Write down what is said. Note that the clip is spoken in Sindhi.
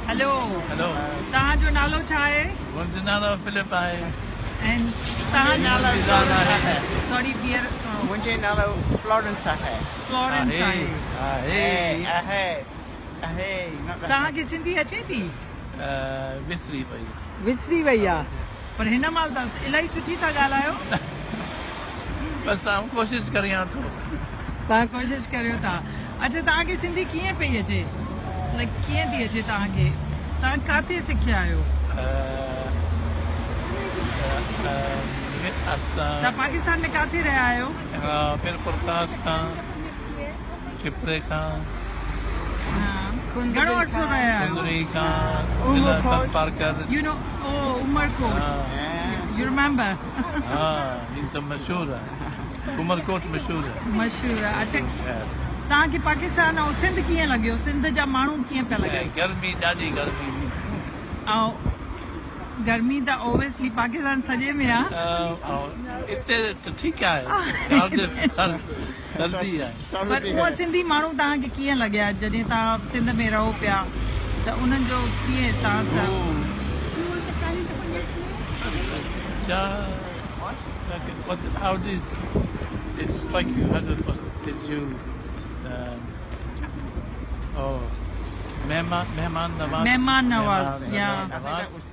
هيلو. هيلو. توهان جو نالو ڇا آهي؟ منهنجو نالو فلپ آهي. ۽ توهان جو نالو فلورنس آهي. سوري ٻيهر. منهنجو نالو فلورنس آهي. فلورنس آهي. آهي آهي آهي. توهان کي سنڌي اچي ٿي؟ وسري وئي. وسري وئي آ، پر هن مهل ته الاهي سٺي ٿا ڳالهايو. بس آئون ڪوشش ڪريان ٿو. توهان ڪوشش ڪريو ٿا. اڇا، توهان کي سنڌي ڪيئن پئي اچي؟ لائيڪ ڪيئن ٿي اچي توهان کي؟ توهان ڪاٿي سکيا آهيو؟ اسان توهان پاڪستان ۾ ڪاٿي رهيا آهيو؟ ميرپور خاص کان، کپري کان. گهڻو عرصو رهيا آهيو؟ ڪنگري کان، ضلع Tharparkar. You know, oh, Umerkot. You remember? ها، هي ته مشهور آهي، عمرڪوٽ مشهور آهي. مشهور آهي. اڇا، شهر. توهان کي پاڪستان ۽ سنڌ ڪيئن لڳيو؟ سنڌ جا ماڻهو ڪيئن پيا لڳن؟ گرمي، ڏاڍي گرمي. ۽ گرمي ته اوبويسلي پاڪستان سڄي ۾ آهي. هتي ته ٺيڪ آهي، سردي آهي. پر اها سنڌي ماڻهو توهان کي ڪيئن لڳيا جڏهن توهان سنڌ ۾ رهو پيا ته انهن جو ڪيئن توهان سان؟ ڇا what, how did it strike you? How did, what, did you oh, مهمان نواز. مهمان Nawaz, yeah. I think that was